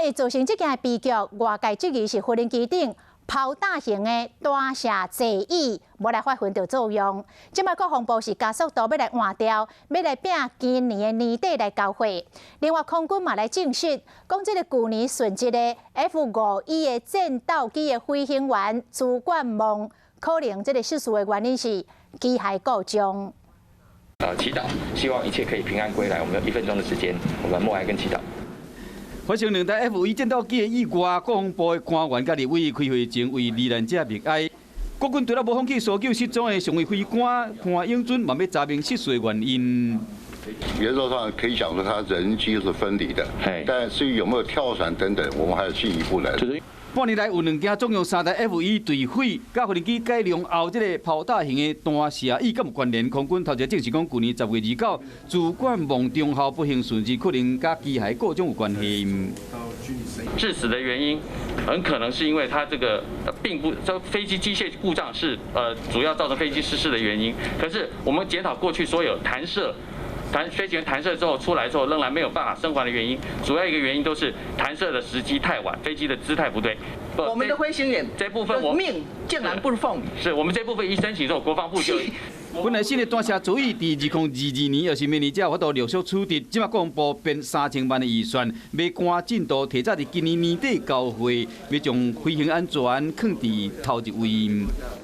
會造成這件悲劇，外界質疑是無人機頂拋彈型的彈射座椅無來發揮著作用。這擺國防部是加速度欲來換掉，欲來拼今年的年底來交貨。另外，空軍嘛來證實，講這个舊年殉職的 F-5E 的戰鬥機的飛行員朱冠夢，可能這个失事的原因是機械故障。祈禱，希望一切可以平安歸來。我們有一分鐘的時間，我們默哀跟祈禱。發生兩台 F-5E 戰鬥機的意外，國防部的官員佮立委開會前為罹難者默哀。國軍除了無放棄搜救失蹤的上尉飛官潘永尊，嘛欲查明失事的原因。原則上可以講說，他人機是分離的，但至於有沒有跳傘等等，我們還要進一步來。半年來有兩件總共三台 F-5E 墜毀，佮無人機改良後這个拋彈型的彈射椅敢有關聯？空軍頭一證實講，舊年10月29，朱冠夢中校不幸殉職，可能佮機械故障有關係。致死的原因很可能是因為他這個並不，這飛機機械故障是主要造成飛機失事的原因。可是我們檢討過去所有彈射。彈飛行員彈射之後出來之後仍然沒有辦法生還的原因，主要一個原因都是彈射的時機太晚，飛機的姿態不對。我們的飛行員這部分我命竟然不奉。是我們這部分一申請之後，國防部就。本來新的彈射座椅佇2022年，抑是明年才有法度陸續取得，這擺國防部編3000萬的預算，欲趕進度提早佇今年年底交貨，欲將飛行安全囥佇頭一位。